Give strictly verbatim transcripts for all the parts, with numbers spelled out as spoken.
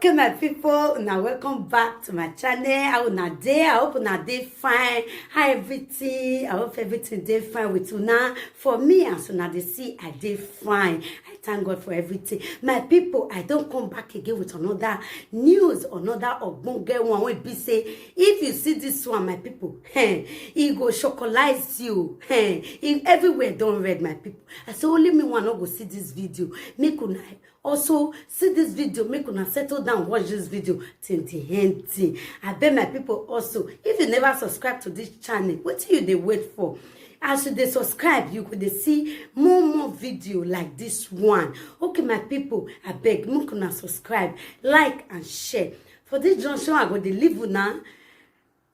Okay, my people, now welcome back to my channel. How una dey? I hope una dey fine. How everything? I hope everything dey fine with una. For me, as una dey see, I dey fine. I thank God for everything. My people, I don come back again with another news, another ogbonge one wey be say, if you see this one, my people, eh, e go chocolize you. Eh, e, everywhere don red, my people. I say only me one no go see this video. Make una also see this video, make una settle down, watch this video till the ending. I beg my people also, if you never subscribe to this channel, wetin you dey wait for? As you dey subscribe, you go dey see more more video like this one. Okay, my people, I beg, make una subscribe, like and share. For this junction, I go dey leave una.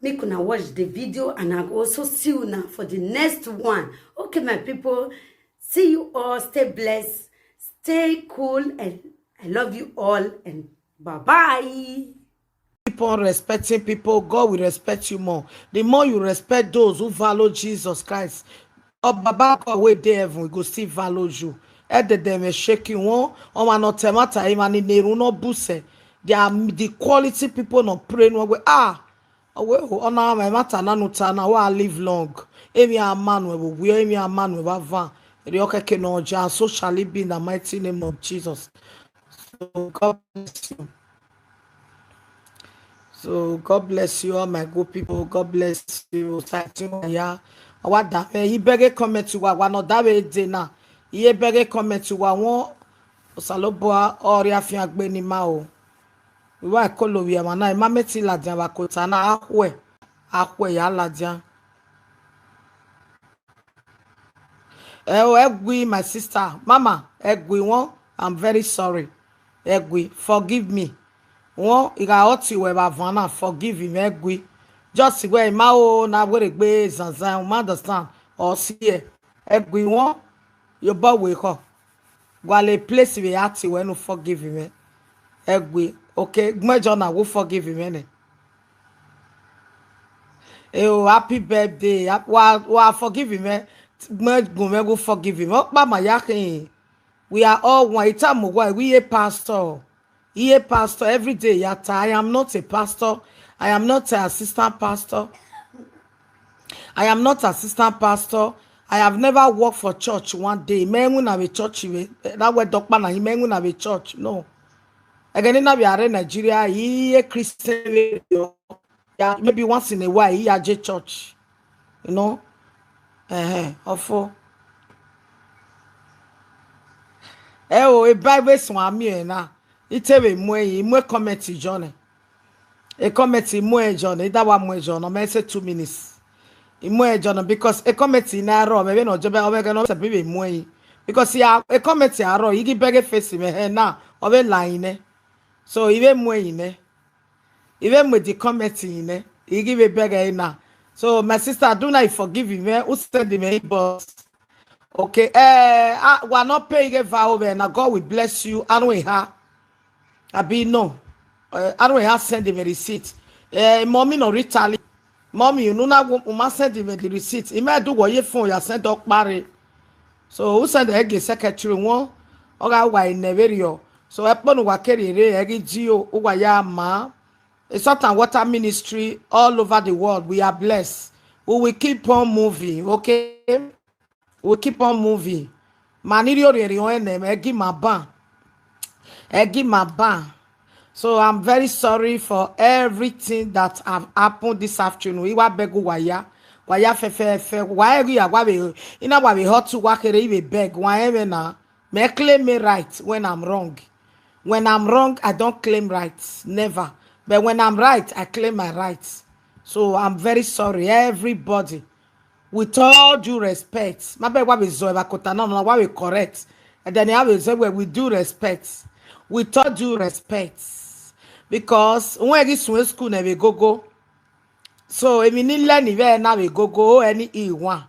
Make una watch the video and I go also see una for the next one. Okay, my people, see you all. Stay blessed, stay cool, and I love you all. And bye bye. Keep on respecting people. God will respect you more. The more you respect those who follow Jesus Christ, Baba God wey dey heaven, he go still follow you. Edede me shake you one. Ọmwa ne ọ ta ẹmwata, emwa ni na erhunmwu ne ọ buse. They are the quality people ne ọ pray ne wẹ, ah, ọ wẹ, ọ na mwẹ ẹmwata na ne u ta na, wa live long. Emwi a ma nuẹn vbe owiẹ, emwi a ma nuẹn vbe avan. Erriọ khẹke ne ọ ja, so shall it be in the mighty name of Jesus. So God bless you. So God bless you, all my good people. God bless you. Satin ya. Wa da vbe, I bẹghe comment wa, wa ne ọ da vbe de na. I ye bẹghe comment wa wọn, Osanobua ọ rhie afiangbe ne ima o. Wa kolo vbe emwa na, ima mẹ te ladian vbe akota na, akhuẹ, akhuẹ ya ladian. Ẹ o, ẹ gui, my sister, mama, ẹ gui wọn, I'm very sorry. Ẹ gui, forgive me. Wọn, I gha hurt wẹ vbe avan na, forgive me, ẹ gui. Just wẹ ima o na werriegbe zanzan, u ma understand, ọ si ẹ. Ẹ gui wọn, ye obọ wẹ ekhọ. Gualọ place vbe ya tie wẹ ne u forgive mwẹ. Ẹ gui, okay, gbẹn John na, wo forgive mwẹ nẹ. Eo, happy birthday. Wa, wa forgive mwẹ. Gbẹn gun mwẹ, wo forgive mwẹ. Ọkpa ma ya khin. We are all one. I tama uwa, we a pastor. Iye pastor, every day ya ta, I am not a pastor. I am not an assistant pastor. I am not assistant pastor. I have never worked for church one day. Mẹ winna vbe church vbe, that word ọkpa na, mẹ winna vbe church. No. Ẹghẹ ne I na vbe rre Nigeria, I ye Christian vbe, yeah, maybe once in a while, I ya je church. You know? Ẹhẹn, ọfo. Ẹ o, e Bible suẹn a miẹn na. I te vbe mu ẹyin, I mu comment John. E comment I mu ẹn John, I da wa mu ẹn John, ọ mẹ say two minutes. I mu ẹn John because e comment na rrọọ, mẹ vbene ọ jẹ, ọ vbe ẹghẹ ne ọ sẹbe vbe mu ẹyin. Because ya, e comment a rrọọ, I ghi bẹghe face mwẹ hẹ na, ọ vbe la ẹyin nẹ. So, I vbe mu ẹyin nẹ. I vbe mu the comment ẹyin nẹ, I ghi vbe bẹghe ẹre na. So, my sister, do na forgive me, u send me inbox. Okay, eh, ah, wa nọ pay ighe va ovbe na, God will bless you. Anu eha. Abi no. Eh, anu eha send me receipt. Eh, mommy no Italy. Mommy, unu na wo, u ma send me the receipt. I ma do wo ye phone ya send ọkpa rre. So, u send ẹre gie secretary wọn, ọ gha wa enẹ vberriọ. So, ẹkpo ne uwa kere rre, ẹ ghi ji o, uwa ya ma. A Salt and Water Ministry all over the world, we are blessed. We will keep on moving, okay? We will keep on moving. Ma ni rhie orhiọn ẹnrẹn nẹ, ẹ gi ma ban. Ẹ gi ma ban. So I'm very sorry for everything that have happened this afternoon. I wa beg uwa ya, wa ya fẹfẹfẹ. Wa ẹre ya wa vbe, I na wa vbe hot, wa kere I vbe beg. Wa ẹmwẹ na. Mẹ claim me right when I'm wrong. When I'm wrong, I don't claim rights. Never. But when I'm right, I claim my rights. So I'm very sorry, everybody. With all due respect, ma bẹghe wa vbe zọ evba kota na, wa vbe correct. And then I vbe zọ wẹ with due respect. With all due respect. Because when I get school, never go go. So, emwi ne I learn vbe na vbe gogo, ẹre ne I want.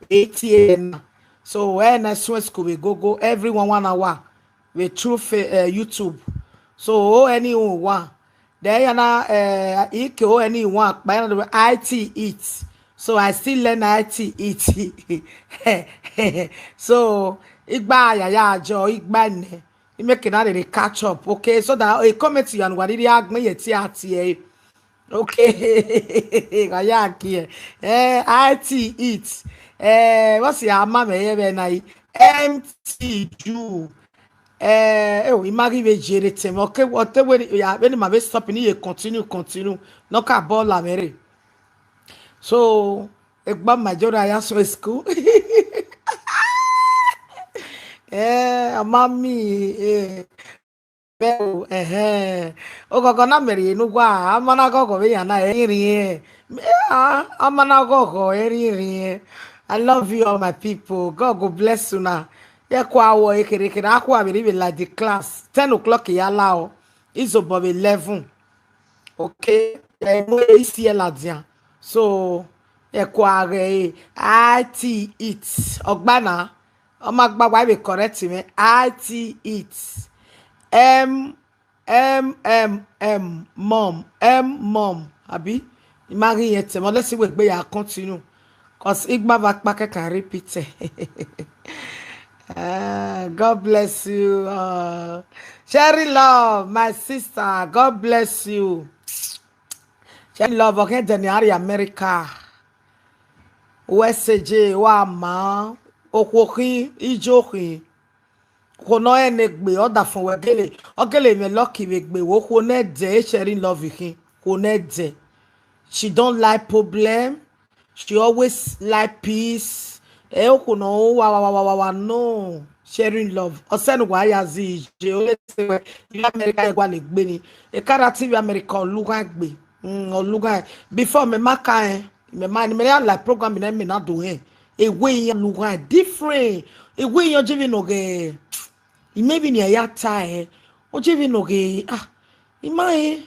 Eighty years now. So, ẹre ne I suẹn school vbe gogo, everyone one hour vbe through fa-, eh, YouTube. So, ẹre ne I want. Then, ya na, eh, I ke ẹre ne I want, kpa ya na do I T it. So, I still learn I T it. So, igba ya ya jọ, igba nẹ. I make na rere catch up, okay? So that a comment ya ne uwa rhirhi a gbẹn ye tie a tie ẹre. Okay. Wa ya gie. Eh, I T it. Eh, what's your mama here when I M T you? Eh, oh, I ma ghi vbe jere tẹmwẹ. Okay, whatever, ya, vbene ima vbe stop, ne I ye continue, continue. Ne ọ ka bọ la mwẹ rre. So, egba ma jọ ra ya so school. Eh, ọ ma miẹn, eh, bẹghe, ẹhẹn. Oghọghọ na mẹ rhie ne uwa, a ma na ghọghọ vbe iran na, ẹ i rhiẹn. Ah, a ma na ghọghọ, ẹ i rhiẹn. I love you all, my people. God go bless una. Ye kua wọ ekherhe ekherhe, a kua vbe rri vbe like the class. Ten o'clock ya la o. Izobọ vbe eleven. Okay, ẹ mu isi ẹ ladian. So, ẹ kua ghe I T it. Ọgba na, ọ ma gba wa vbe correct mwẹ. I T it. M, M, M, M, mom, M, mom, abi? I ma ghi yẹn tẹmwẹ, let's see we gbe ya continue. 'Cause igba va kpa kẹkan repeat. Ah, God bless you. Uh, Cherry Love, my sister, God bless you. Cherry Love, ọ khian dẹ ne a rrie America. U S A je, wa ma, okhuo khin, ijo khin. Okhuo ne ọ rẹn ne egbe, ọ da fọn wẹ gele, ọ gele mwẹ lucky vbe egbe, vbe okhuo ne ẹdẹ, Cherry Love khin, okhuo ne ẹdẹ. She don't like problem. She always like peace. Ẹ okhuo ne ọ wa wa wa wa wa wa no. Cherry Love. Ọ sẹ ne uwa ya zẹ iye, ọ sẹ wẹ, ivbi America ẹgualegbe ni. Ekara te ivbi America ọ lughan egbe. Mm, ọ lughan. Before mẹ ma ka ẹn, mẹ ma, mẹ ya like program ne mẹ na do hẹn. Ewe iyan lughan different. Ewe iyan je vbe nọ ghẹ. I mẹ vbene a ya ta ẹre, ọ je vbe nọ ghe, ah, I ma rẹn,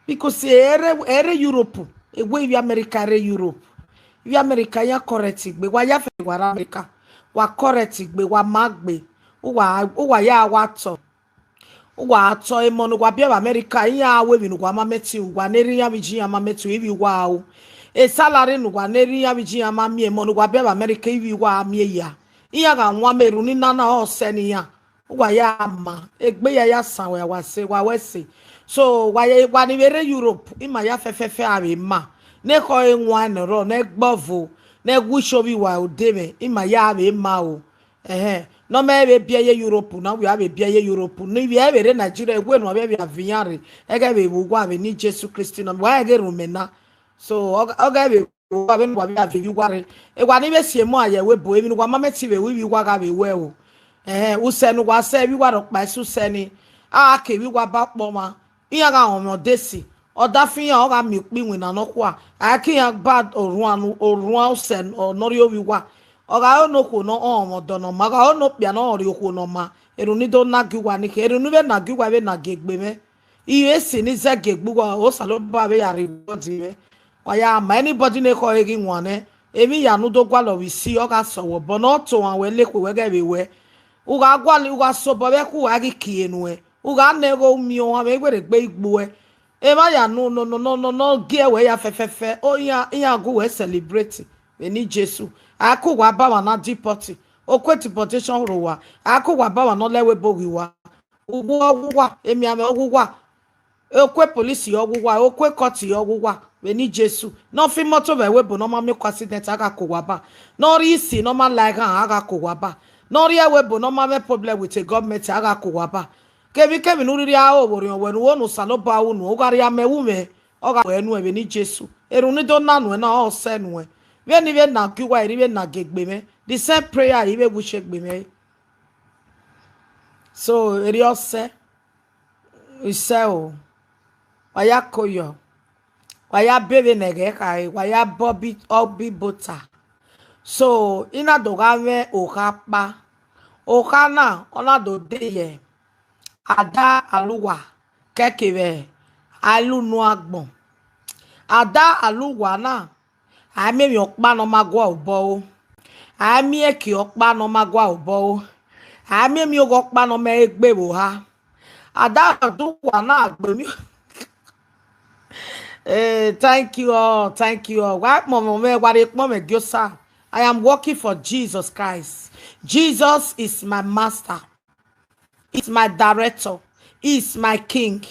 because ẹ rre, ẹ rre Europe, ewe ivbi America rre Europe. Ivbi America iran correct egbe, wa ya fẹ wa rre America, wa correct egbe, wa ma gbe, uwa, uwa ya wa tọ. Uwa tọ emọ ne uwa biẹ vbe America, iran a ru emwi ne uwa ma mẹ tie uwa, ne erha iran vbe iye iran ma mẹ tie ivbi uwa ru. Salary ne uwa ne erha iran vbe iye iran ma miẹn, emọ ne uwa biẹ vbe America, ivbi uwa a miẹn ya. Iran gha wan mẹ erhunmwu nana, ọ sẹ ne iran. Uwa ya ma, egbe ya ya san wẹ, wa sẹ, wa wẹ sẹ. So, wa ye, wa ni vbe rre Europe, ima ya fẹfẹfẹ a vbe ma. Ne ekhọe wan ne ọ rrọọ, ne ẹgbẹe ọvo, ne ẹwu iso vbe uwa odemwẹ, ima ya vbe ma o. Ẹhẹn, ne ọ ma vbe biẹ ye Europe na, wẹ a vbe biẹ ye Europe. Ne ivbi ẹ vbe rre Nigeria, wẹ ne uwa vbe vbe a viọ iran rre, ẹghẹ vbe vbe uwa vbe eni Jesu Kristi nọ, wa ẹghẹ erhunmwu mẹ na. So, ọ, ọ ghẹ vbe uwa vbene uwa vbe a viọ ivbi uwa rre. Ewa ni vbe si emu a ye ẹvbo ebo, emwi ne uwa ma mẹ tie vbe ru ivbi uwa gha vbe wẹ o. Ẹhẹn, usẹ ne uwa sẹ ivbi uwa rhọkpa ẹse usẹ ni, a ke ivbi uwa ba ọkpọ ọmwa, iran gha rọnmwẹ ọdesi, ọdafẹn iran ọ gha miẹn ukpo iwinna nọkhua, a ke iran ba orhuan nu, orhuan usẹ ne ọ rrie ovbi uwa. Ọ gha ro ne okhuo ne ọ rọnmwẹ ọdọ ne ọ ma, ọ gha ro ne okpia ne ọ rhie okhuo ne ọ ma, erhunmwu ni do na gie uwa ni khin, erhunmwu ni vbe na gie uwa vbe na gie egbe mwẹ. Ivbi esi ni zẹgiẹ egbe uwa, Osanobua vbe ya reward mwẹ. Wa ya ma anybody ne ekhọe ghi wan nẹ, emwi ya ne u do gualọ vbe isi, ọ gha sẹ wẹ obọ ne ọ to ohan wẹ lekhue wẹ ghẹ vbe wẹ. U gha gualọ, u gha sẹ obọ vbe ẹkhu, a ghi kie nuẹn. U gha nẹ igho u miẹn ohan mwẹ, i wẹ rre egbe igbuẹ. Emwa ya ne, ne, ne ọ gie wẹ ya fẹfẹfẹ, o, iran, iran gu wẹ celebrate vbe eni Jesu. A ke uwa ba ọmwa na deport, okue deportation rho uwa. A ke uwa ba ọmwa ne ọ lẹ ẹvbo ebo ghe uwa. Uwu ọ wu uwa, emianmwẹ ọ wu uwa, okue police ọ wu uwa, okue court ọ wu uwa vbe eni Jesu. Ne ọ fi motor vbe ẹvbo ebo ne ọ ma miẹn ọkọ accident, a gha ke uwa ba. Ne ọ rrie isi ne ọ ma la eghan, a gha ke uwa ba. Ne ọ rrie ẹvbo ebo ne ọ ma mwẹ problem with a government, a gha ke uwa ba. Kevbikevbi ne u rhirhi a ro vbe orhiọn wẹ ne u ho ne Osanobua ru nuẹn, u gha rhie amẹ ru mwẹ, ọ gha wẹ nuẹn vbe eni Jesu. Erhunmwu ni do na nuẹn na, ọ sẹ nuẹn. Vbene I vbe na gie uwa, erha I vbe na gie egbe mwẹ. The same prayer I vbe wu shegbe mwẹ. So, erriọ sẹ, isẹ o, wa ya koyọ, wa ya bọ vbene ẹghẹ khare, wa ya bọ ọbi, ọbi bota. So, I na do gha mwẹ okha ọkpa. Okha na, ọ na do de ye ada Aluwa, kẹkevbe Alunu agbọn. Ada Aluwa na, a i miẹn emwi ọkpa ne ọ ma gua obọ o. A i miẹn eki ọkpa ne ọ ma gua obọ o. A i miẹn emwi oghẹ ọkpa ne ọ ma gbe vbe oha. Ada Aluwa na gbe emwi. Eh, thank you all, thank you all. Wa kpọnmwẹ mwẹ, wa rhie kpọnmwẹ gie Osa. I am working for Jesus Christ. Jesus is my master. He's my director. He's my king.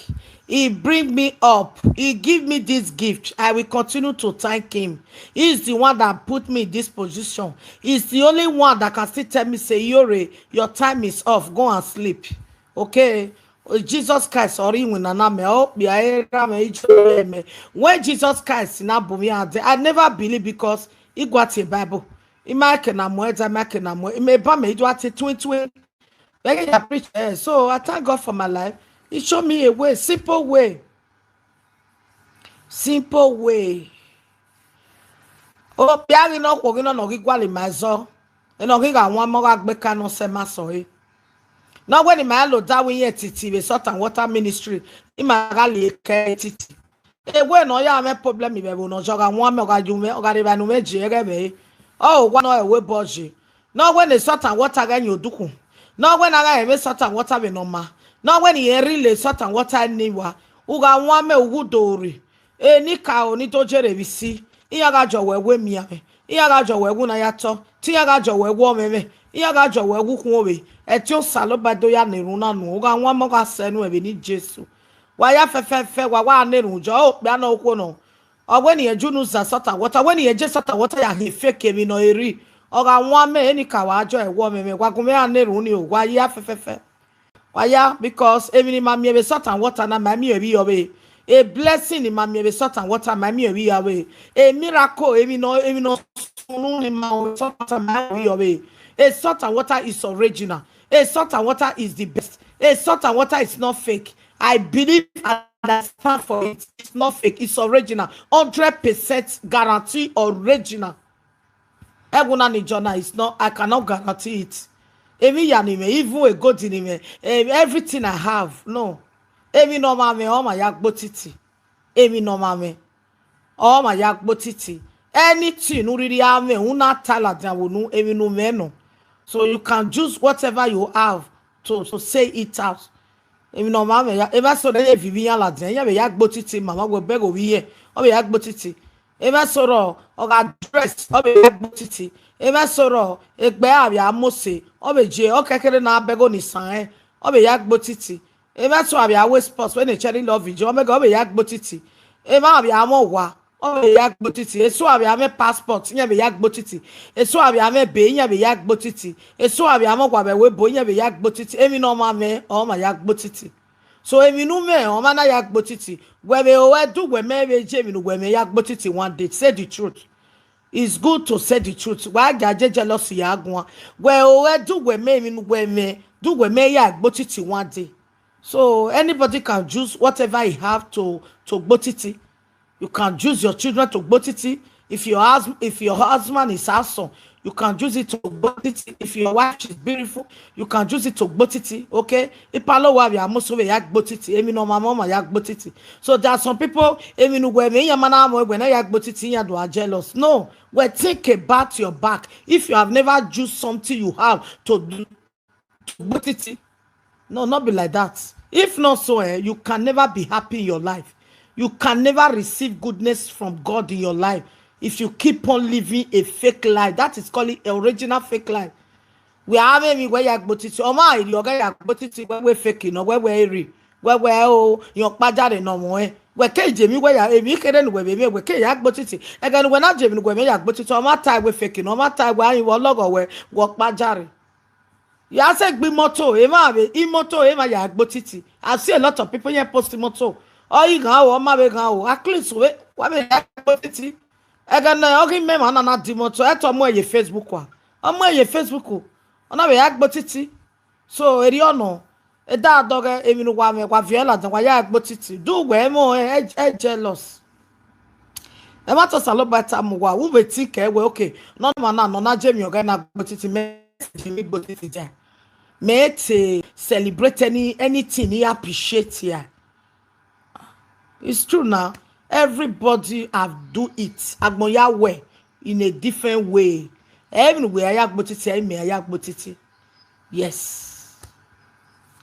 He bring me up. He give me this gift. I will continue to thank him. He's the one that put me in this position. He's the only one that can still tell me, say, Iyore, your time is off. Go and sleep. Okay? Jesus Christ, ọre iwinna na mẹ, ọ kpia era mẹ, ijo mẹ. When Jesus Christ na bu mwẹ ade, I never believe because I gua tie Bible. I ma ke na mu ẹdẹ, I ma ke na mu, I ma ba mẹ, I do ati twin twin. Beg I preach. Eh, so I thank God for my life. He show me a way, simple way. Simple way. Okpia ghi nọ khuo ghi nọ ne ọ ghi gualọ ima ẹzọ. Ene ọ ghi gha wan mẹ, ọ gha gbe ka nọ sẹ ma sọ ẹre. Ne ọ wẹ ne ima ya lo da wẹ iran titi vbe Salt and Water Ministry, ima gha lie ke titi. Ewe ne ọ ya mwẹ problem vbe ẹvbo ne ọ zọ, ọ gha wan mẹ, ọ gha yu mwẹ, ọ gha rre evba ne u mwẹ je ẹghẹ vbe ẹre. Ọ owa ne ọ ẹvbo obọ je. Ne ọ wẹ ne Salt and Water ghẹ yin odukhun. Ne ọ wẹ ne a gha rẹn vbe Salt and Water vbe ne ọ ma. Ne ọ wẹ ne irẹn rhie Salt and Water ni wa. U gha wan mẹ, u ghu do rre. Enikaro ni do jere vbe isi, iran gha jọ wẹ wẹ emianmwẹ, iran gha jọ wẹ wẹ una ya tọ, te iran gha jọ wẹ wẹ ọmwẹmwẹ, iran gha jọ wẹ wẹ ukhuonvbe. Ẹtin Osanobua do ya na erhunmwu na nuẹn, u gha wan mẹ, ọ gha sẹ nuẹn vbe eni Jesu. Wa ya fẹfẹfẹ, wa wa na erhunmwu jọ, okpia nọ okhuo nọ. Ọ wẹ ne irẹn ju unu zẹ Salt and Water, wẹ ne irẹn je Salt and Water ya hin fake emwi ne ọ rhie. Ọ gha wan mẹ, enikaro a jọ wẹ wẹ ọmwẹmwẹ, wa gu mwẹ ra na erhunmwu ni o, wa ya fẹfẹfẹ. Wa ya, because emwi ne ima miẹn vbe Salt and Water na, ma miẹn vbe iyọ vbe. A blessing ne ima miẹn vbe Salt and Water, ma miẹn vbe iyọ vbe. A miracle, emwi nọ, emwi nọ sunu ne ima miẹn vbe Salt and Water, ma miẹn vbe iyọ vbe. A Salt and Water is original. A Salt and Water is the best. A Salt and Water is not fake. I believe and I stand for it. It's not fake. It's original. Hundred percent guarantee original. Ẹghẹ na ni Jonah is not, I cannot guarantee it. Emwi ya ni mwẹ, even a gold ni mwẹ, eh, everything I have, no. Emwi ne ọ ma mwẹ, ọ ma ya gbe otiti. Emwi ne ọ ma mwẹ, ọ ma ya gbe otiti. Anything u rhirhi a mwẹ, u na ta ladian vbe unu, emwi ne u mwẹ nọ. So you can use whatever you have to, to say it out. Emwi ne ọ ma mwẹ ya, emwa eso ne ẹ ye viọ ivbi iran ladian, iran vbe ya gbe otiti, ma ma wẹ bẹghe ovbi iran, ọ vbe ya gbe otiti. Emwa eso rọ, ọ gha dress, ọ vbe ya gbe otiti. Emwa eso rọ, egbe avbe a mose, ọ vbe je, ọ kẹkẹre ne a bẹghe onisan rẹn, ọ vbe ya gbe otiti. Emwa eso avbe a wẹ sports, wẹ ne Cherry Love je, ọ mẹgẹ ọ vbe ya gbe otiti. Emwa avbe a mwẹ owa, ọ vbe ya gbe otiti. Eso avbe a mwẹ passport, iran vbe ya gbe otiti. Eso avbe a mwẹ ebe, iran vbe ya gbe otiti. Eso avbe a mwẹ owa vbe ẹvbo ebo, iran vbe ya gbe otiti. Emwi ne ọ ma mwẹ, ọ ma ya gbe otiti. So emwi ne u mwẹ, ọ ma na ya gbe otiti. Wẹ vbe ore du wẹ mẹ vbe je emwi ne uwẹ mwẹ ya gbe otiti one day. Say the truth. It's good to say the truth. Wa gia je jealousy ya guan. Wẹ ore du wẹ mẹ emwi ne uwẹ mwẹ, du wẹ mẹ ya gbe otiti one day. So anybody can use whatever he have to, to gbe otiti. You can use your children to gbe otiti. If your hus-, if your husband is handsome, you can use it to gbe otiti. If your wife is beautiful, you can use it to gbe otiti. Okay? Ipalo wa vbe amusu vbe ya gbe otiti. Emwi ne ọ ma mwẹ, ọ ma ya gbe otiti. So there are some people, emwi ne uwẹ mwẹ, iran ma na mwẹ wẹ ne ya gbe otiti, iran do a jealous. No, well, think about your back. If you have never used something you have to do, to gbe otiti. No, not be like that. If not so, eh, you can never be happy in your life. You can never receive goodness from God in your life if you keep on living a fake life. That is called original fake life. Wẹ a mwẹ emwi wẹ ya gbe otiti, ọ ma iri ọghe ya gbe otiti, wẹ wẹ fake nọ, wẹ wẹ eri, wẹ wẹ o, yan ọkpa jare nọ mwẹ. Wẹ ke je emwi wẹ ya, emwi kherhe ne uwẹ vbe mwẹ, wẹ ke ya gbe otiti. Ẹghẹ ne uwẹ na je emwi ne uwẹ mwẹ ya gbe otiti, ọ ma ta wẹ fake nọ, ọ ma ta wẹ ayin wẹ ọlọghọ wẹ, wẹ ọkpa jare. Ya sẹ gbe imoto, emwa vbe imoto, emwa ya gbe otiti. I see a lot of people here post imoto. Ọ i ghan o, ọ ma vbe ghan o. At least we, wa vbe ya gbe otiti. Ẹghẹ ne ọ ghi mẹ emwa na na di imoto, ẹ te ọ mu ẹ ye Facebook wa. Ọ mu ẹ ye Facebook, ọ na vbe ya gbe otiti. So, erriọ nọ, eda dọghe emwi ne uwa mwẹ, wa viọ ladian, wa ya gbe otiti. Do wẹ emọ ẹ, ẹ, ẹ jealous. Ẹmwata Osanobua tama uwa, u vbe think wẹ, okay, nọ ọmwa na, nọ na je emwi ọghe na gbe otiti, mẹ je emwi gbe otiti dia. Mẹ te celebrate any, anything he appreciate here. It's true now. Everybody have do it. Agbọn ya wẹ in a different way. Emwi ne uwẹ ya gbe otiti, emwi a ya gbe otiti. Yes.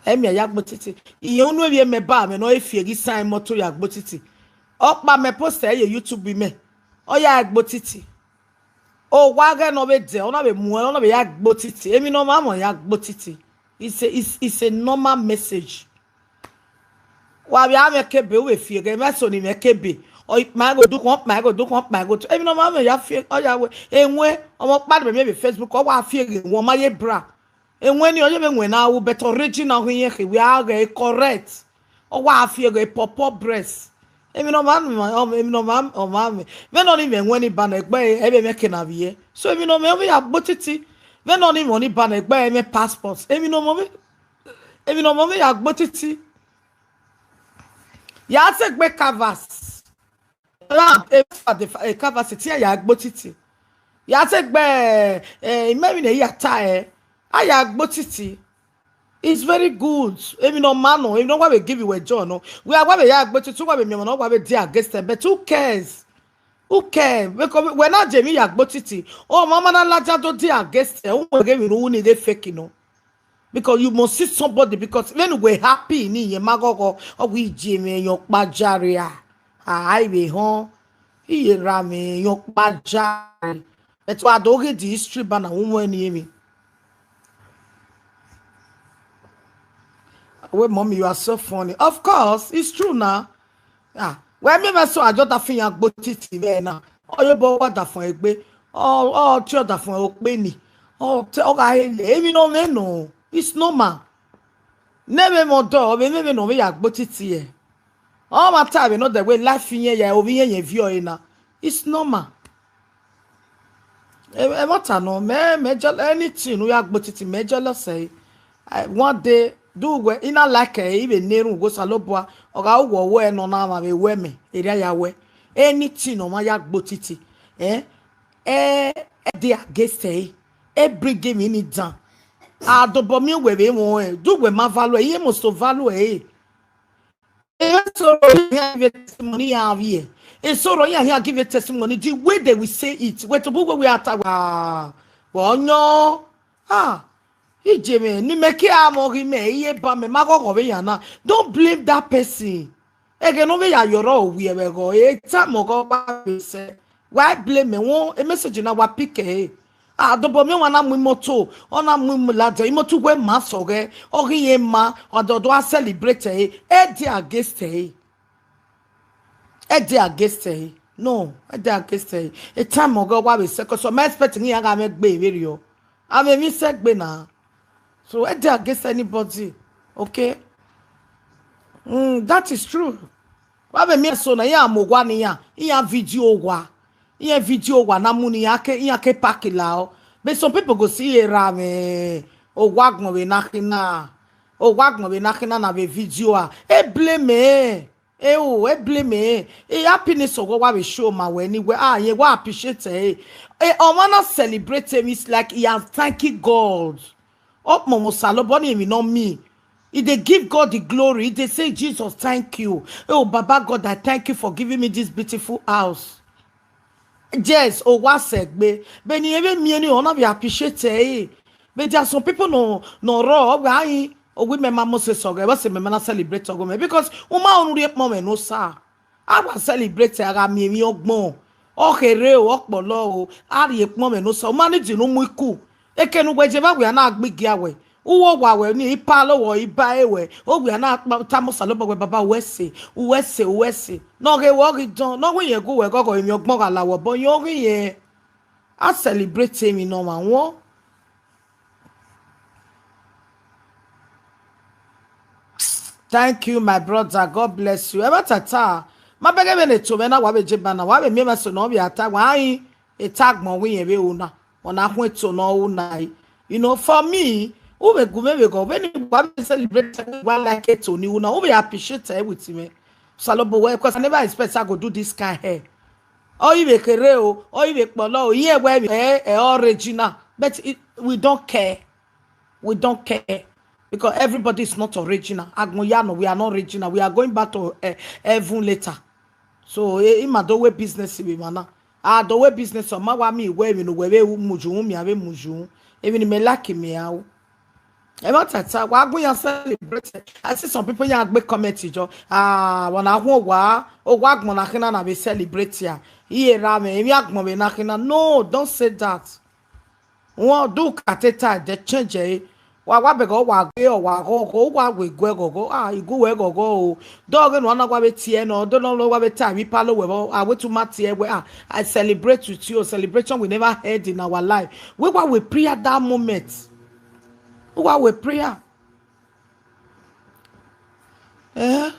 Emwi a ya gbe otiti. Iye unu emwi mẹ ba mwẹ nọ e fi eghi san imoto ya gbe otiti. Ọkpa mẹ post ẹ ye YouTube mẹ. Ọ ya gbe otiti. Owa ghẹ ne ọ vbe dẹ, ọ na vbe muẹn, ọ na vbe ya gbe otiti. Emwi ne ọ ma mwẹ ya gbe otiti. It's a, it's, it's a normal message. Wa vbe a mwẹ kebe, u vbe fi ẹghẹ mwẹ so ni mwẹ kebe. Ọ kpa ẹghẹ odukhunmwu, ọ kpa ẹghẹ odukhunmwu, ọ kpa ẹghẹ otu. Emwi ne ọ ma mwẹ ya fi, ọ ya wẹ, enwe, ọmọ ọkpa ni mẹ vbe Facebook, ọ wa fi ẹghẹ enwe, ọ ma ye bra. Enwe ni ọ ye vbe enwe na ru, but original ọghe irẹn khe, wẹ a ghẹ correct. Ọ wa fi ẹghẹ pọpọ breast. Emwi ne ọ ma mwẹ, emwi ne ọ ma, ọ ma mwẹ. Vbene ọ ni mwẹ enwe ni ba nẹ, egbe ẹre, ẹvbo mwẹ ke na vbiẹ. So emwi ne ọ mwẹ, ọ vbe ya gbe otiti. Vbene ọ ni mwẹ ni ba nẹ, egbe ẹre mwẹ passport. Emwi ne ọ mwẹ, emwi ne ọ mwẹ, ọ vbe ya gbe otiti. Ya te gbe canvas. Ra, e, fa de fa, e, canvas, te iran ya gbe otiti. Ya te gbe, e, imẹ emwi ne I ya ta ẹre, a ya gbe otiti. It's very good. Emwi ne ọ ma nọ, emwi ne ọ wa vbe give wẹ joy nọ. Wẹ a wa vbe ya gbe otiti, wa vbe miẹn ọmwa ne ọ wa vbe dey against them. But who cares? Who care? Because wẹ na je emwi ya gbe otiti. Ọ ma ma na ladian do dey against them. U wẹ ghe emwi ne u ru ni ghe fake nọ. Because you must see somebody, because vbene uwẹ happy ni, irẹn ma ghọghọ, ọ wẹ I je mwẹ yọn kpa jare a. A, I vbe họn, I ye ra mwẹ yọn kpa jare. But wa do ghi the history ba na, u wẹ ni emwi. Wẹ, mommy, you are so funny. Of course, it's true now. Ah, wẹ miẹn mwẹ so, a jọ da fi iran gbe otiti vbe na. Ọ ye obọ wa da fọn egbe. Ọ, ọ tie ọdafọn okpe ni. Ọ te, ọ gha he lẹ, emwi ne ọ mwẹ nọ. It's normal. Ne vbe mẹ ọdọ, ọ vbe mwẹ vbene ọ vbe ya gbe otiti ẹre. Ọ ma ta vbe nọ dẹ wẹ life iyẹn ya, ovbi iyẹn yẹn viọ ẹre na. It's normal. Ẹ, ẹmwata nọ, mẹ, mẹ jẹ anything ne u ya gbe otiti, mẹ jealous ẹre. I, one day, do wẹ, I na like ẹre, I vbe na erhunmwu, Osanobua, ọ gha ru wẹ ọwẹ nọ na mwa vbe wẹ mẹ, erriọ ya wẹ. Anything ne ọ ma ya gbe otiti, eh, eh, ẹ dey against ẹre, ẹ bring emwi ni dan. A dobọ miẹn wẹ vbe mwẹ ọnrẹn, do wẹ ma value ẹre, I must to value ẹre. Esoro iran give testimony, iran vbiẹ. Esoro iran, iran give testimony. The way they will say it, wẹ tobọ uwẹ wẹ a ta wa, wa ọyọn. Ah, I je mwẹ, ne imẹ ke a mwẹ ọghe imẹ, I ye ba mẹ, ma ghọghọ vbe iran na. Don't blame that person. Ẹghẹ ne ọ vbe ya yọrọ owiẹ vbe ẹghọ, e ta mẹ ọghe ọkpa vbe sẹ. Wa blame mẹ, wọn, e message na wa pick ẹre. A dobọ miẹn ọmwa na mu imoto, ọ na mu imo ladian, imoto uwẹ ma sọghẹ, ọ ghi rẹn ma, ọ do, do a celebrate ẹre, ẹ dey against ẹre. Ẹ dey against ẹre. No, ẹ dey against ẹre. E ta mẹ ọghe wa vbe sẹ, 'cause ọ ma expect ne iran gha mwẹ gbe vberriọ. A mwẹ emwi sẹ gbe na. So, ẹ dey against anybody. Okay? Mm, that is true. Wa vbe miẹn so na, iran mu owa ne iran, iran video owa. Iran video owa na mu ne iran ke, iran ke park lao. But some people go see erha mwẹ owa agbọn vbe na khin na. Owa agbọn vbe na khin na na vbe video a. E blame mẹ. E o, e blame mẹ. E happiness ọghe wa vbe show ma wẹ ni wẹ, ah, irẹn wa appreciate ẹre. E, ọmwa na celebrate him, it's like he has thanking God. Ọ kpọnmwẹ Osanobua ni emwi ne ọ miẹn. He dey give God the glory. He dey say, "Jesus, thank you. Oh, Baba God, I thank you for giving me this beautiful house." Yes, owa sẹ gbe. But ne irẹn vbe miẹn ni, ọ na vbe appreciate ẹre. But there are some people nọ, nọ rrọọ, ọ wẹ a yin, owa mẹ ma mose sọghẹ, vbọsẹ mẹ ma na celebrate ọghe mẹ. Because u ma unu rhie kpọnmwẹ ne Osa. A wa celebrate, a gha miẹn emwi ọgbọn. Ọ kherhe o, ọ kpọlọ o, a rhie kpọnmwẹ ne Osa. U ma need ne u mu iku. Eke ne uwẹ je evba wẹ a na gbe igia wẹ. U wo owa wẹ ni, I palo wẹ, I ba ẹre wẹ. Ọ wẹ a na kpa-, tama Osanobua wẹ, Baba, u ru ẹse, u ru ẹse, u ru ẹse. Ne ọ ghe wẹ ọ ghi dọn, ne ọ wẹ irẹn gu wẹ ghọghọ, emwi ọgbọn gha la wẹ obọ, irẹn ọ ghi irẹn. A celebrate emwi ne ọmwa wọn. Thank you, my brother. God bless you. Ẹmwata ta, ma bẹghe vbene eto mwẹ na wa vbe je ba na, wa vbe miẹn mwẹ so ne ọ vbe a ta, wa yin, eta agbọn wẹ irẹn vbe ru na, ọ na khuẹn eto ne ọ ru na. You know, for me, u vbe gu mwẹ vbe ghọ, vbene wa vbe celebrate, wa like eto ni ru na, u vbe appreciate ẹre with me. Osanobua wẹ, 'cause I never expect I go do this kind hair. Ọ i vbe kherhe o, ọ i vbe kpọlọ o, irẹn wẹ ẹ, ẹ original, but it, we don't care. We don't care because everybody is not original. Agbọn ya nọ, we are not original. We are going back to, eh, heaven later. So, eh, ima do wẹ business vbe emwa na. A do wẹ business, ọ ma wa miẹn wẹ emwi ne uwẹ vbe muyu, miẹn a vbe muyu. Emwi ne mẹ like miẹn a o. Ẹmwata ta, wa gu iran celebrate. I see some people yan gbe comment jọ. Ah, wa na huọn owa, owa agbọn na khin na na vbe celebrate ya. Iye ra mwẹ, emwi agbọn vbe na khin na. No, don't say that. Wọn do ka te ta, they change ẹre. Wa wa bẹghe, wa ghe, wa ghọghọ, wa wẹ iguẹ ghọghọ, ah, igu wẹ ghọghọ o. Dọghe ne wa na wa vbe tie nọ, do nọ wa vbe ta emwi palo wẹ vbọ, a wẹ tu ma tie wẹ, ah, I celebrate with you. Celebration will never end in our life. We wa wẹ prayer that moment. We wa wẹ prayer. Eh?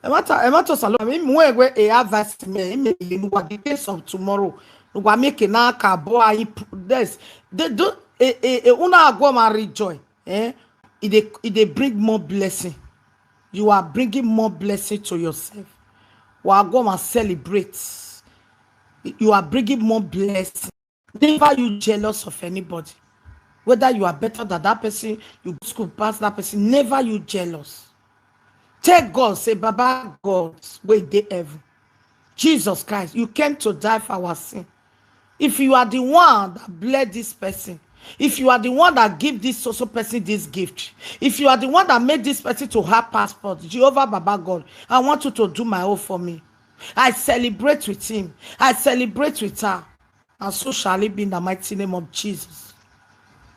Ẹmwata, ẹmwata Osalobua, I mu ẹn wẹ e advice mẹ, I mẹ ye ne uwa the case of tomorrow. Ne uwa mieke na ka bọ a imp-, this, they do, e, e, e, una gua ma rejoice. Eh? It dey, it dey bring more blessing. You are bringing more blessing to yourself. Wa gua ma celebrate. You are bringing more blessing. Never you jealous of anybody. Whether you are better than that person, you go school pass that person, never you jealous. Tell God, say, "Baba God, wey dey heaven, Jesus Christ, you came to die for our sin. If you are the one that bless this person, if you are the one that give this so-so person this gift, if you are the one that made this person to have passport, Jehovah Baba God, I want you to do my own for me." I celebrate with him. I celebrate with her. And so shall it be in the mighty name of Jesus.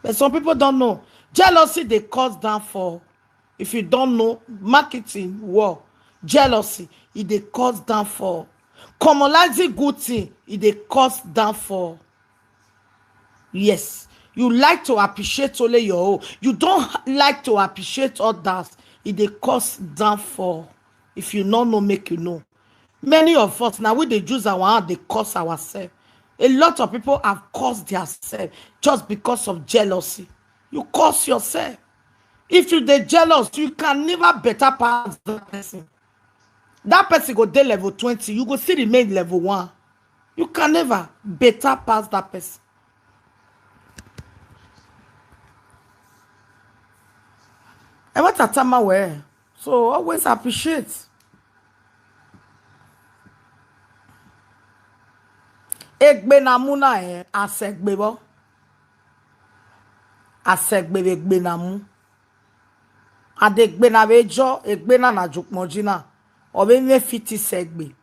But some people don't know. Jealousy dey cause downfall. If you don't know, marketing war. Jealousy, e dey cause downfall. Commonizing good thing, e dey cause downfall. Yes. You like to appreciate only your own. You don't like to appreciate others. E dey cause downfall. If you no know, make you know. Many of us now, we dey use our hand, dey curse ourselves. A lot of people have cursed themselves just because of jealousy. You curse yourself. If you dey jealous, you can never better pass that person. That person go dey level twenty, you go still remain level one. You can never better pass that person. Ẹ ma ta tama wẹ. So always appreciate. Egbe na mu na, eh, a sẹ egbe vbọ. A sẹ egbe vbe egbe na mu. And egbe na vbe jọ, egbe na na ju ukpọn ji na, ọ vbe mwẹ fiti sẹ egbe.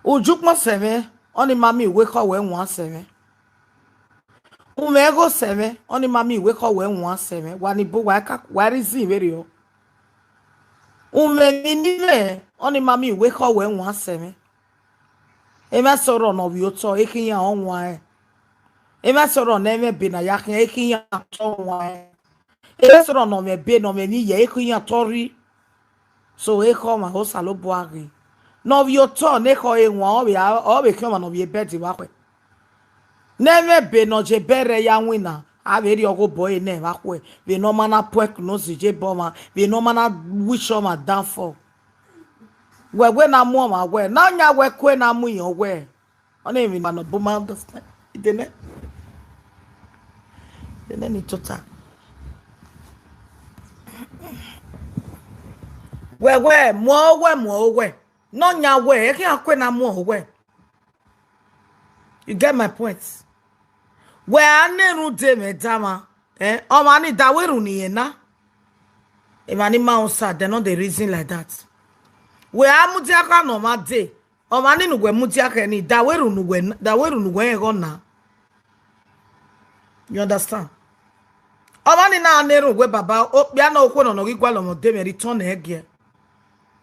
Uju ukpọn sẹ mwẹ, ọnii ma miẹn uwu ekhọe wẹ wan sẹ mwẹ. Umwẹ igho sẹ mwẹ, ọnii ma miẹn uwu ekhọe wẹ wan sẹ mwẹ. Wa ni bu wa ka, wa rhie izin vberriọ. Umwẹ emwi ne I mwẹ, ọnii ma miẹn uwu ekhọe wẹ wan sẹ mwẹ. Emwa sẹ ọrọ ne ọ vbiẹ otọ, ekhian ọ wan ẹn. Emwa sẹ ọrọ ne ẹ i mwẹ ebe ne a ya khian, ekhian otọ wan ẹn. Emwa sẹ ọrọ ne ọ mwẹ ebe ne ọ mwẹ emwi ye, ekhian otọ rhie. So ekhọe ọmwa Osanobua ghe. Ne ọ vbiẹ otọ ne ekhọe ẹre wan, ọ vbe, ọ vbe khian ọmwa ne ọ vbiẹ bed vbe akhuẹ. Ne ẹ i mwẹ ebe ne ọ ye ebe rẹ ya winna, a vbe rhie ọghe obọ ẹre nẹ vbe akhuẹ, vbene ọ ma na puẹ ẹkun ne ọ zẹ ye ebe ọmwa, vbene ọ ma na wish ọmwa downfall. Wẹ wẹ ne a mu ọmwa wẹ, ne ọ yan wẹ kue ne a mu iran wẹ. Ọnii emwi ne ọ bu ma understand. Ide nẹ. Ide nẹ ni tota. Wẹ wẹ, muẹn owẹ, muẹn owẹ. Ne ọ yan wẹ, ẹ khian kue ne a muẹn owẹ. You get my point? Wẹ a na erhunmwu de mwẹ da mwa, eh, ọmwa ni da wẹ erhunmwu ne irẹn na. Emwa ni ma osa, they no dey reason like that. Wẹ a mudia kha ne ọmwa dee, ọmwa ni ne uwẹ mudia khẹ ni, da wẹ erhunmwu ne uwẹ, da wẹ erhunmwu ne uwẹ rẹn ghe ọna. You understand? Ọmwa ni na na erhunmwu wẹ baba, okpia ne okhuo nọ ne ọ ghi gualọ mwẹ ọdẹ mwẹ return ẹgiẹ.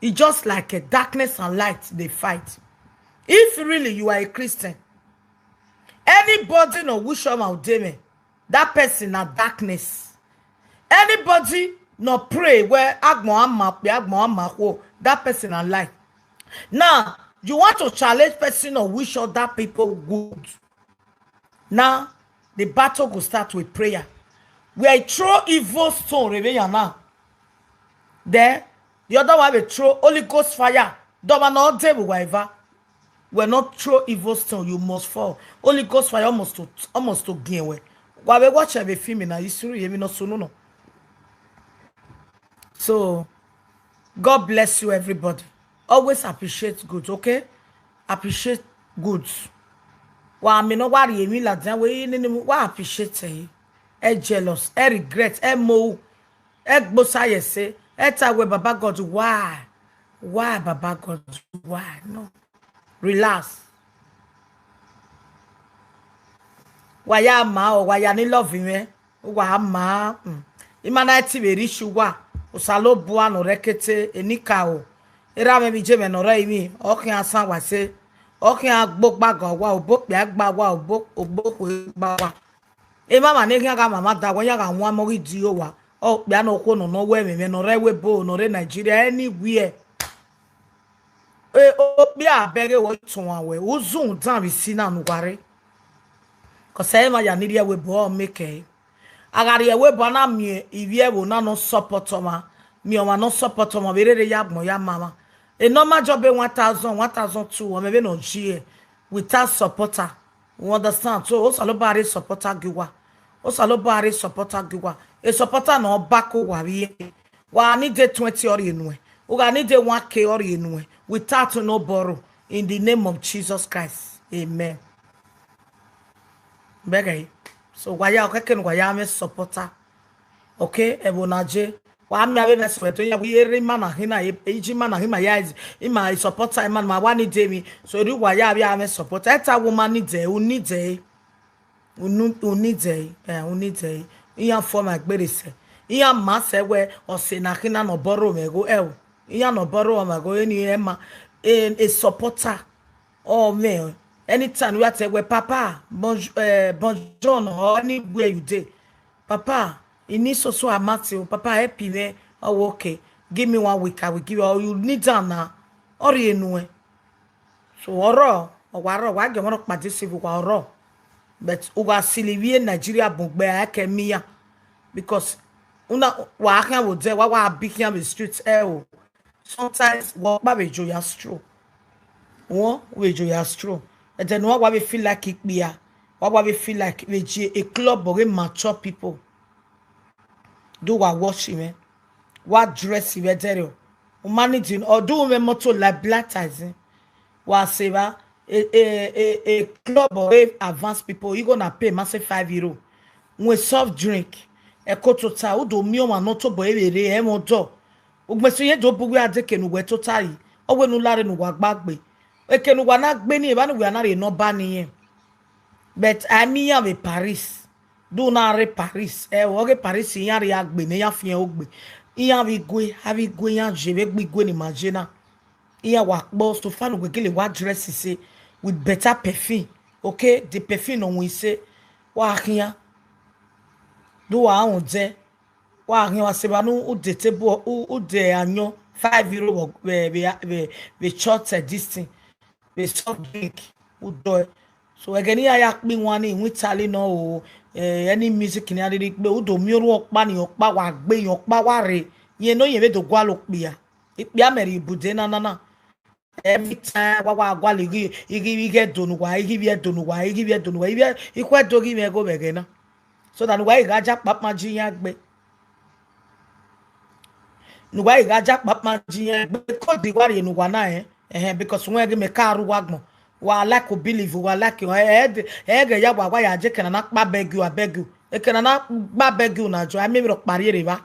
It's just like a darkness and light dey fight. If really you are a Christian, anybody ne ọ wish ọmwa ọdẹ mwẹ, that person na darkness. Anybody ne ọ pray wẹ agbọn a ma okpia, agbọn a ma okhuo, that person na light. Now, you want to challenge person or wish other people good. Now, the battle go start with prayer. Wẹ I throw evil stone rre vbe yan na. Then, the other one will throw Holy Ghost fire. Dọmwa ne ọ dee vbe uwa eva. Wẹ ne ọ throw evil stone, you must fall. Holy Ghost fire almost to, almost to gian wẹ. Wa vbe watch vbe film na, history emwi ne ọ sunu nọ. So, God bless you, everybody. Always appreciate good, okay? Appreciate good. Wa mi no wa rhie emwi ladian wẹ, nene wa appreciate ẹ. Ẹ jealous, ẹ regret, ẹ mo, ẹ gbosa ye ẹse, ẹ ta wẹ, "Baba God, why? Why, Baba God, why?" No. Relax. Wa ya ma ọ, wa ya ni love mwẹ. Uwa ma, mm, ima na ti vbe rri isi uwa, Osanobua ne ọ rre ẹkete, enikaro, erha mwẹ vbe iye mwẹ ne ọ rre ẹrinmwi, ọ khian san wa ẹse, ọ khian gbe ogba ga uwa, obọ okpia gba uwa, obọ, obọ okhuo gba uwa. Emwamwa ne khian gha mwamwa da wẹ iran gha wan ẹmwẹ ghi di owa, okpia ne okhuo nọ ne ọ wẹ ẹmwẹ mwẹ ne ọ rre ẹvbo ebo, ne ọ rre Nigeria, anywhere. E, okpia bẹghe wẹ tuan wẹ, u zun dan vbe isi na ne uwa rre. Cause emwa ya ni rri ẹvbo ebo ọ make ẹre. A gha rri ẹvbo ebo, a na miẹn ivbi ẹvbo na ne ọ support ọmwa, miẹn ọmwa ne ọ support ọmwa vbe rere ya agbọn ya ma mwa. A normal job one thousand, one thousand two, ọ mwẹ vbene ọ yi ẹre, without supporter. You understand? So, Osanobua rre supporter gie uwa. Osanobua rre supporter gie uwa. A supporter ne ọ back uwa vbe iye. Wa need twenty ọ rhie nuẹn. U gha need one K ọ rhie nuẹn. Without no borrow. In the name of Jesus Christ. Amen. Bẹghe. So, wa ya, ọ khẹke ne wa ya mwẹ supporter. Okay, ẹvbo na je. Wa miẹn avbe mwẹ sọẹdọ ya, wẹ erha ima na khin na, e, iji ima na khin ma ya, ima supporter ima, ma wa need emwi. So, erriọ uwa ya vbe a mwẹ supporter. Ẹta wo ma need ẹre, u need ẹre. U nu-, u need ẹre, eh, u need ẹre. Iran fo ma gbere sẹ. Iran ma sẹ wẹ ọse na khin na ne ọ borrow mwẹ igho, ẹ o. Iran ne ọ borrow mwẹ igho, eni ẹ ma, e, a supporter. Ọ mwẹ, anytime we are tell wẹ, "Papa, bonj-, eh, bonjour, or anywhere you dey. Papa, I need so so amount o. Papa, help me." Oh, okay. Give me one week, I will give you. Or you need am now. Ọ rhie nuẹn. So, ọrọ, ọ wa rrọọ, wa gie ọmwa rhọkpa deceive uwa, ọrọ. But uwa sili vbe Nigeria bun gbe a ke miẹn iran. Because una, wa khian vbe odẹ, wa, wa bi khian vbe street, ẹ o. Sometimes, wa ọkpa vbe jo ya stroll. Wọ, vbe jo ya stroll. Ẹdẹ ne uwa wa vbe feel like ikpia. Wa wa vbe feel like vbe je a club of mature people. Do wa watch him, eh? Wa dress him, eh, there. U ma need him. Or do we motor like black ties, eh? Wa say, va, a, a, a, a club of advanced people, you gonna pay, ma say five euro. When soft drink, ẹ ko tota, u do miẹn ọmwa ne ọ tobọ vbe rre, ẹ mwẹ ọdọ. Ugbẹn so irẹn do bu uwẹ a dẹ eke ne uwẹ tota yi, ọ wẹ ne u lare ne uwa gba gbe. Eke ne uwa na gbe ni, evba ne uwa na rhie nọmba ne irẹn. But a miẹn iran vbe Paris. Do na rre Paris. Ẹ, ọ ghe Paris, iran rhie gbe ne iran fian ogbe. Iran vbe igue, a vbe igue iran je vbe gbe igue ne ima je na. Iran wa kpọ, so far ne uwẹ gele wa dress say with better perfume. Okay, the perfume nọ wẹ ise, wa khian. Do wa rhunmwuda ẹre. Wa khian, wa sẹ evba ne u de table, u, u de ayọn five euro vbe, vbe, vbe, vbe short, eh, this thing, vbe soft drink, u dọe. So, ẹghẹ ne iran ya kpe iwan ni, iwinna Italy nọ o, eh, any music ne iran rhirhi gbe, u do miẹn orhu ọkpa ni, ọkpa wa gbe, iran ọkpa wa rre, irẹn ne ọ yẹn vbe do gualọ okpia. Ikpia mẹ rhie ibude na na na. Every time wa wa gualọ ighi, ighi, ighi Ẹdo ne uwa, ighi ivbi Ẹdo ne uwa, ighi ivbi Ẹdo ne uwa, ivbi, ikhuo Ẹdo ghi mwẹ igho vbe ẹghẹ na. So that ne uwa ghi gha ja kpakpa ji iran gbe. Ne uwa ghi gha ja kpakpa ji iran gbe, code wa rhie ne uwa na rẹn. Ẹhẹn, because wẹ ghi mẹ ka rre uwa agbọn. Wa like u believe, wa like, ẹ, ẹ, ẹ, ẹghẹ ya wa, wa ya je eke ne a na kpa beg you, I beg you. Eke ne a na kpa beg you na jọ, a miẹn emwi rhọkpa rhie rre evba.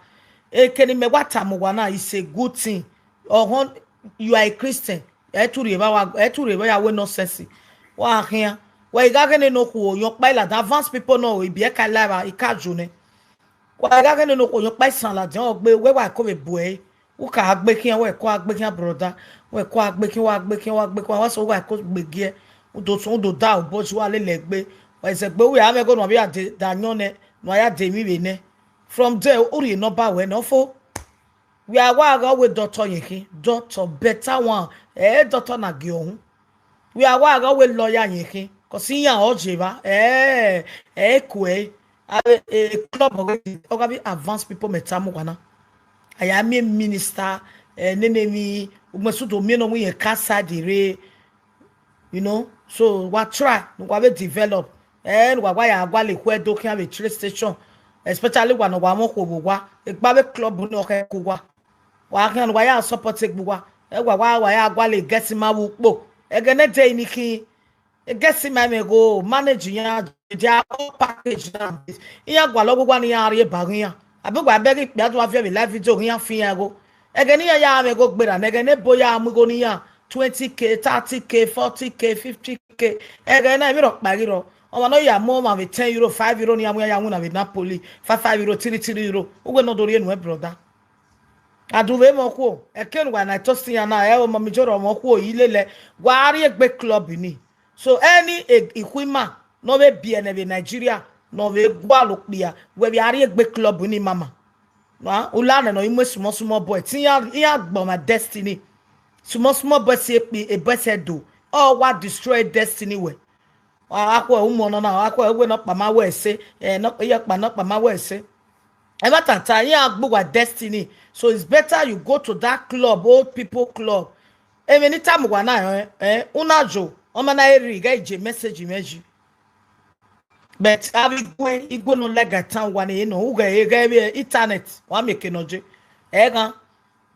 Eke ne imẹ wa tama uwa na, it's a good thing. Ọhọn, you are a Christian. Ẹ i tu rhie evba wa, ẹ i tu rhie evba ya wẹ nonsense. Wa khian. Wa i gha ghene ne okhuo, yọn ọkpa i ladian, advanced people nọ, ibiẹka i la evba, i ka jo nẹ. Wa i gha ghene ne okhuo, yọn ọkpa isan ladian, ọ gbe, wẹ wa ko vbe bu ẹre. U ka gbe khian, wẹ ko a gbe khian, brother. Wẹ ko a gbe khian, wa gbe khian, wa gbe khian, wa so wa ko gbe giẹ. U do sun, u do da obọ ju wa lele ẹgbe. Wa zẹ gbe, u ya mwẹ igho ne uwa vbe ya de, da ayọn nẹ, ne uwa ya de emwi vbe nẹ. From there, u rhie nọmba wẹ nọ fo. Wẹ a wa gha wẹ doctor yẹn khin, doctor better one, ẹ, doctor na gie ọhun. Wẹ a wa gha wẹ lawyer yẹn khin, cause iran ọ je evba, ẹ, ẹ, ku ẹre, a, e, club ọ gha vbe advanced people mẹ tama uwa na. A ya miẹn minister, ẹ, nene emwi, ugbẹn su do miẹn ne ọ wẹ irẹn ka side rre, you know, so wa try ne uwa vbe develop. Ẹ, ne uwa wa ya gualọ ikhuo Ẹdo khian vbe train station, especially wa ne wa mwẹ okhuo vbe owa, egbe avbe club ni ọ khẹ ku uwa. Wa khian ne uwa ya support egbe uwa. Ẹ, wa wa, wa ya gualọ egẹsima vbe ukpo. Ẹghẹ ne ẹdẹ ni khin, egẹsima mwẹ igho, manage iran, their whole package na. Iran gualọ ọghuwa ne iran rhie ba ghe iran. Abe wa bẹghe ikpia do wa viọ vbe live video ghe iran fi iran igho. Ẹghẹ ne iran ya mwẹ igho gberra, ne ẹghẹ ne ebo ya mu igho ne iran twenty K, thirty K, forty K, fifty K. Ẹghẹ na, emwi rhọkpa ghi rrọọ. Ọmwa ne ọ ya mu ọmwa vbe ten euro, five euro ne iran mu iran ya winna vbe Napoli, five, five euro, three, three euro. Uwẹ ne ọ do rhie nuẹn, brother. A du vbe mwẹ okhuo, ẹkẹn ne uwa na toast iran na, ẹ o, mummy Joro, mwẹ okhuo, I lele, wa rrie egbe club ni. So, any e-, ikhuima ne ọ vbe biẹ nẹ vbe Nigeria, ne ọ vbe gualọ okpia, wẹ vbe a rrie egbe club ni, mama. Wa, u la nẹ ne ọ i mu small, small boy, te iran, iran gbe ọmwa destiny. Small, small boy si ekpi, e boy sẹ do. Ọ wa destroy destiny wẹ. Wa khuẹ umu ọnọ na, wa khuẹ uwẹ nọkpa ma wẹ ẹse, eh, nọ-, iyọkpa nọkpa ma wẹ ẹse. Ẹmwata ta, iran gbe uwa destiny. So it's better you go to that club, old people club. Emwi ne I tama uwa na, eh, eh, u na yo, ọ ma na rri, ghẹ je message mwẹ yi. But avbe igue, igue ne ọ lẹga tan uwa ni nọ, u ghẹ, ghẹ vbe internet, wa miẹn eke ne ọ je. Ẹghan,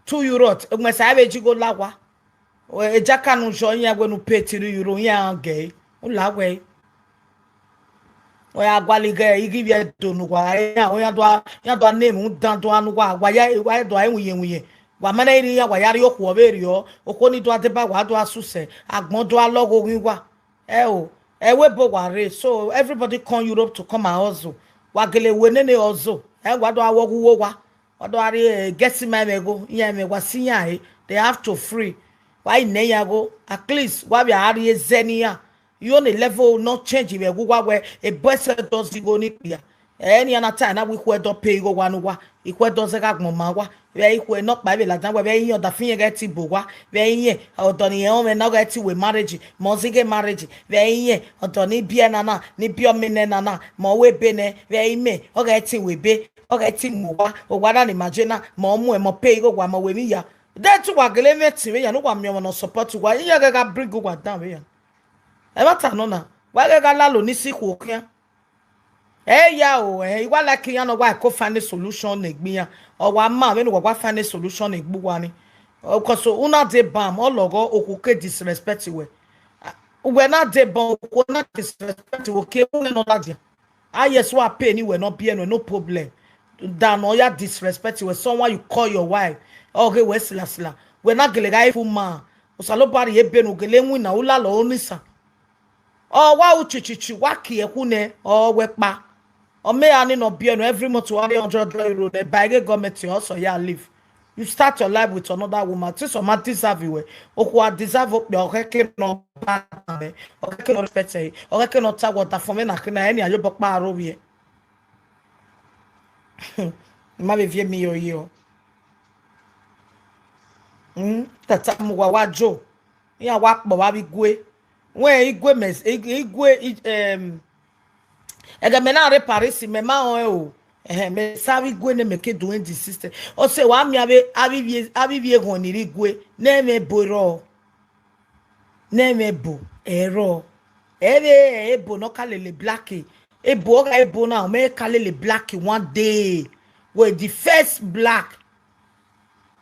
two euro, ugbẹn sa vbe ji gho la owa. Ejaka ne u yọ, iran wẹ ne u pay three euro, iran gẹ, u la wẹ. Ọ ya gualọ ighẹ, I ghi vbiẹ do ne uwa, iran, iran do, iran do ne emwi dan do ne uwa, wa ya, wa do winyen winyen. Wa ma na rri iran, wa ya rrie okhuo vberriọ, okhuo ni do deba, wa do susẹ, agbọn do lọghọ oghi uwa. Ẹ o, ẹ wẹ ebo wa rre, so everybody come Europe to come and hustle. Wa gele wẹ nene hustle, ẹ wa do awọ ghu uwa. Wa do a rrie, eh, gẹsi ma ẹmwẹ gho, iran ẹmwẹ wa si iran re, they have to free. Wa i nẹ iran gho, at least wa vbe a rrie zẹ ne iran. You on a level no change vbe ẹghẹ uwa wẹ, a boy sẹ do zẹ igho ni kpia. Ẹ, ne iran na ta na wẹ ikhuẹ do pay igho wa ne uwa, ikhuẹ do zẹ gha gbọn ma uwa. Vbe ikhuẹ nọkpa vbe ladian wẹ, vbe iran ọdafẹn iran ghẹ ti bu owa, vbe iran ọdọ ni rẹn ọmwẹ na ọ ghẹ ti wẹ marriage, mẹ ọ zighe marriage, vbe iran ọdọ ni biẹ nana, ni biẹ ọmọ nẹ nana, mẹ ọ wẹ ebe nẹ, vbe imẹ ọ ghẹ ti wẹ ebe, ọ ghẹ ti mu owa, owa na ni ma je na, mẹ ọ muẹn, mẹ ọ pay igho wa, mẹ ọ wẹ emwi ya. De te uwa gele mwẹ ẹtin vbe yan, ne uwa miẹn ọmwa ne ọ support uwa, iran ghẹ gha bring uwa down vbe yan. Ẹmwata nọ na, wa ghẹ gha lalo ni si ikhuo khian. Ẹ ya o, ẹ, I wa like iran ne ọ wa ko find a solution ne egbe iran. Ọ wa ma vbene uwa wa find a solution ne egbe uwa ni. Because u na deba ọmwa, ọ lọghọ, okhuo ke disrespect wẹ. Uwẹ na deba ọmwa, okhuo na disrespect wẹ, oke u nọ ladian. A yes, wa pay ne uwẹ ne ọ biẹ nuẹn, no problem. Than ne ọ ya disrespect wẹ, someone you call your wife, ọ ghe wẹ silasila. Wẹ na gele gha fu ma, Osanobua rhie ebe ne u gele winna, u lalọ ru ne isan. Ọ wa ru chichichi, wa kie ẹkhu nẹ, ọ wẹ kpa. Ọ ma eha ni ne ọ biẹ nuẹn, every month wa rhie hundred euro nẹ, ba eghe gọọmenti, ọ sẹ ya live. You start your life with another woman. Since ọ ma deserve wẹ, okhuo a deserve okpia, ọ khẹke ne ọ ba mwẹ, ọ khẹke ne ọ respect ẹre, ọ khẹke ne ọ ta wẹ ọdafẹn mwẹ na khin na, ẹre ne a ye obọ kpa aro vbiẹ. I ma vbe viẹ emiẹn yọ yọ. Mm, tata mu uwa wa jo. Iran wa kpọ vbe avbe igue. Wẹ igue mẹ, igue, em, ẹghẹ mẹ na rre Paris, mẹ ma rẹn o. Ẹhẹn, mẹ sa avbe igue ne mẹ ke do rẹn the system. Ọ sẹ wa miẹn avbe, avbe ivie, avbe ivie eghọn ni rre igue, ne ẹmwẹ ebo rrọọ. Ne ẹmwẹ ebo ẹrọ. Ẹvbe ebo ne ọ ka lele black, ebo ọghe ebo na, ọ mẹ ka lele black one day. Wẹ the first black.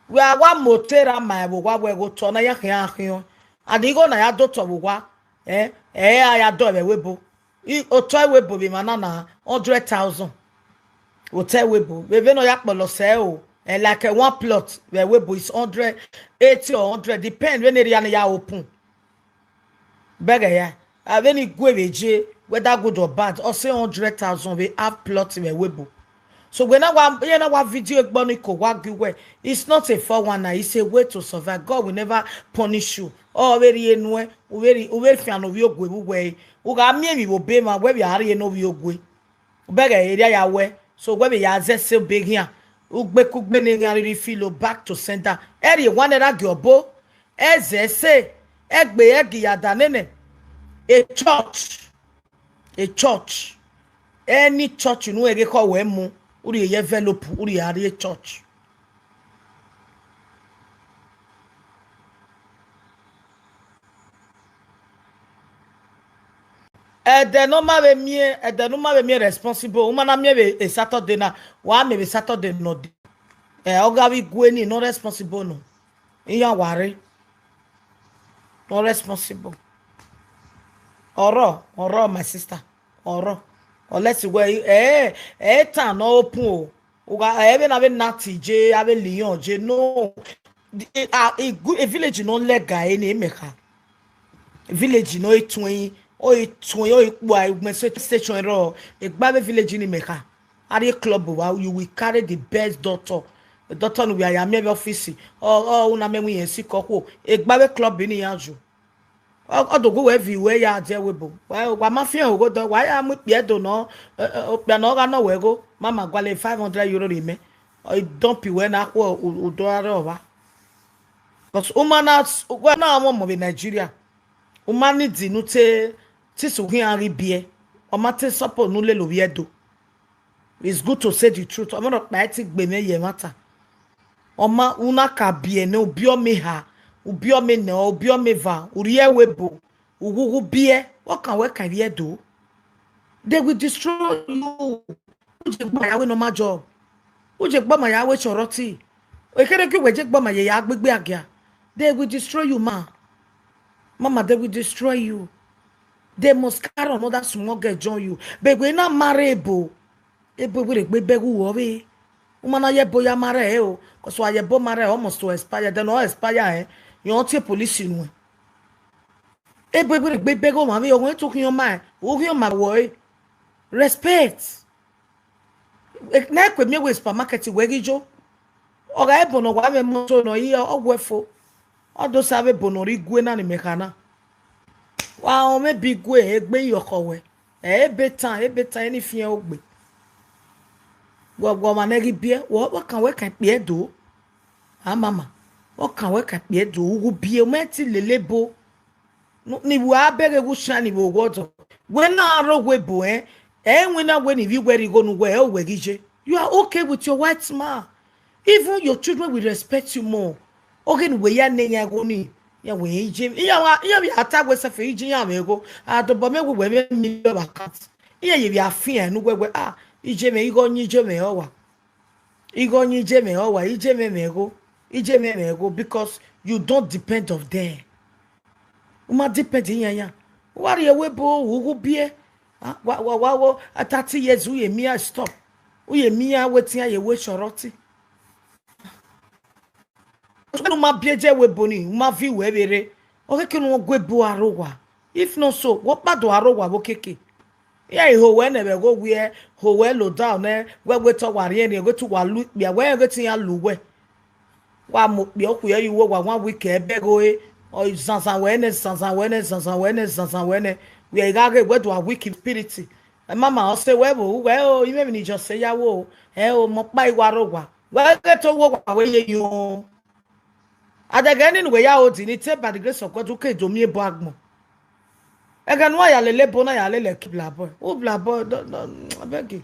Wẹ a wa moto erha ma ẹvbo owa wẹ ghe otọ na ya khian khian. And igho na ya do otọ vbe owa, ẹ, ẹ ra ya dọ vbe ẹvbo ebo. I, otọ ẹvbo ebo vbe emwa na na, hundred thousand. Otọ ẹvbo ebo, vbe vbene ọ ya kpọlọ sẹ o, eh, like, eh, one plot vbe ẹvbo ebo is hundred, eighty or hundred, depend vbene area ne ya open. Bẹghe ya, a vbene igue vbe je, whether good or bad, ọ sẹ hundred thousand vbe half plot vbe ẹvbo ebo. So wẹ na wa, iran na wa video egbe ọnii ko wa gie uwẹ, it's not a four one nine, it's a way to survive. God will never punish you. Ọ vbe rhie nuẹn, u vbe rhi-, u vbe fian ne ovbi ogue vbe uwẹ re. U gha miẹn emwi vbe obọ emwa, wẹ vbe a rhie ne ovbi ogue. Bẹghe area ya wẹ, so wẹ vbe ya zẹ ẹse obọ eghian. Ugbekugbe ne eghian rhirhi filo back to sender. Ẹ rhie one naira gie ọbo, ẹ zẹ ẹse, ẹ gbe ẹgi ya da nene. A church, a church, any church ne u ghe khọ wẹ mu, u rhie ye envelope, u rhie a rrie church. Ẹdẹ ne ọ ma vbe miẹn, ẹdẹ ne u ma vbe miẹn responsible, u ma na miẹn vbe Saturday na, wa miẹn vbe Saturday nọ dia. Ẹ, ọ gha vbe igue ni ne ọ responsible nọ. Iran wa rre. Ne ọ responsible. Ọrọ, ọrọ, my sister. Ọrọ. Unless wẹ, ẹ, ẹ, tan ne ọ open o. U gha, ẹ, vbene avbe Nati je, avbe Lyon je, no. The, a, a village ne ọ lẹga ẹre ne mẹ kha. Village ne ọ tuẹn, Ọ i tuẹn, ọ i kpua ugbẹn station rrọọ, egbe avbe village ni mẹ kha. A rrie club wa, you will carry the best doctor. Doctor ne uwẹ ya miẹn vbe office. Ọ, ọ, una mẹ wẹ irẹn sikẹ khuo. Egbe avbe club ni iran ju. Ọ, ọ do gu wẹ viọ wẹ ya die ẹvbo ebo. Wa, wa ma fian ogho dọ, wa ya mu ikpia do nọ, eh, eh, okpia ne ọ gha nọ wẹ igho, ma ma gualọ five hundred euro rre mẹ. Ọ i dump wẹ na khuo u, u do ra rre ọvba. Because u ma na, wẹ na mwẹ ọmọ vbe Nigeria. U ma need ne u te, te sẹ u khian ghi biẹ. Ọ ma te support ne u lele ovbi Ẹdo. It's good to say the truth. Ọmọ rhọkpa i te gbe mwẹ ye ẹmwata. Ọ ma, u na ka biẹ nẹ, u biẹ ọmọ eha, u biẹ ọmọ enẹ, u biẹ ọmọ eva, u rrie ẹvbo ebo, u ghughu biẹ, ọ kan wẹ kan ivbi Ẹdo. They will destroy you. U je gbe ọma ya wẹ normal job. U je gbe ọma ya wẹ shorty. Ekherhe gie uwẹ je gbe ọma ye ya gbegbe agia. They will destroy you, ma. Mama, they will destroy you. They must carry another small girl join you. But wẹ na marry ebo. Ebo wẹ rhe gbe bẹghe uwẹ ọvbe. U ma na ye ebo ya marry ẹre o. 'Cause wa ye ebo marry, almost to expire. Then ọ expire ẹre, rẹn ọ tie police nuẹn. Ebo wẹ rhe gbe bẹghe ọmwa vbe ọghe to khian ma, u khian ma wẹ ọre. Respect. Na kue miẹn wẹ supermarket wẹ ghi yo. Ọ gha ebo ne ọ wa mwẹ moto ne ọ i ọ wẹ fo. Ọ do sa vbe ebo ne ọ rre igue na ni mẹ kha na. Wa họn mwẹ ebe igue, egbe iyọkhọ wẹ. Ẹ ebe tan, ebe tan, eni fian ogbe. Wẹ, wẹ ọmwa ne ghi biẹ, wẹ, wẹ kan wẹ kan ikpia Ẹdo. A mama, wẹ kan wẹ kan ikpia Ẹdo, u ghughu biẹ, u ma te lele ebo. Ne, ne wa bẹghe vbe usan ni vbe owa ọdọ. Wẹ na rre owa ebo ẹn, ẹ i winna wẹ ne ivbi wẹ rhie igho ne uwẹ, ẹ i wẹ ghi ye. You are okay with your white man. Even your children will respect you more. Ọghe ne uwẹ ya ne iran igho ni, iran wẹ iye, iran wa, iran vbe a ta wẹ sẹfe iye iran mwẹ igho. A dobọ mwẹ wẹ uwẹ mwẹ million vbe account. Iran ye vbe a fian ne uwẹ wẹ, ah, iye mwẹ, igho ọyin iye mwẹ ọ wa. Igho ọyin iye mwẹ ọ wa, iye mwẹ mwẹ igho, iye mwẹ mwẹ igho, because you don't depend of them. U ma depend iran iran. U wa rrie owa ebo, u ghughu biẹ. Ah, wa, wa, wa wo, ah, thirty years, u ye miẹn stop. U ye miẹn wẹ te iran ye wẹ shorty. U ma biẹ je owa ebo ni, u ma viọ uwẹ vbe rre. Ọ khẹke ne u gu ebo aro owa. If not so, wẹ ọkpa do aro owa vbe okiekie. Iran i ho wẹ nẹ vbe ẹghẹ owiẹ, ho wẹ loda nẹ, wẹ wẹ te ọ wa rhiẹnrhiẹn, wẹ te uwa lu ikpia, wẹ rẹn wẹ te iran lu uwẹ. Wa mu okpia okhuo ye uwu owa, wa wiki ẹbẹghe ore, ọ zanzan wẹ nẹ, zanzan wẹ nẹ, zanzan wẹ nẹ, zanzan wẹ nẹ. Wẹ i gha ghe wẹ do a weak spirit. Ẹ mama, ọ sẹ wẹ vbo, wẹ o, imẹ emwi ne I just sẹ ya wo o, ẹ o, mẹ ọkpa i wa rre owa. Wẹ ghe te owa owa wẹ ye yo. Adẹghẹ ni ne uwẹ ya hold ni te by the grace of God, u ke do miẹn ebo agbọn. Ẹghẹ ne uwa ya lele ebo na ya lele ẹki blabọ, u blabọ, abeg.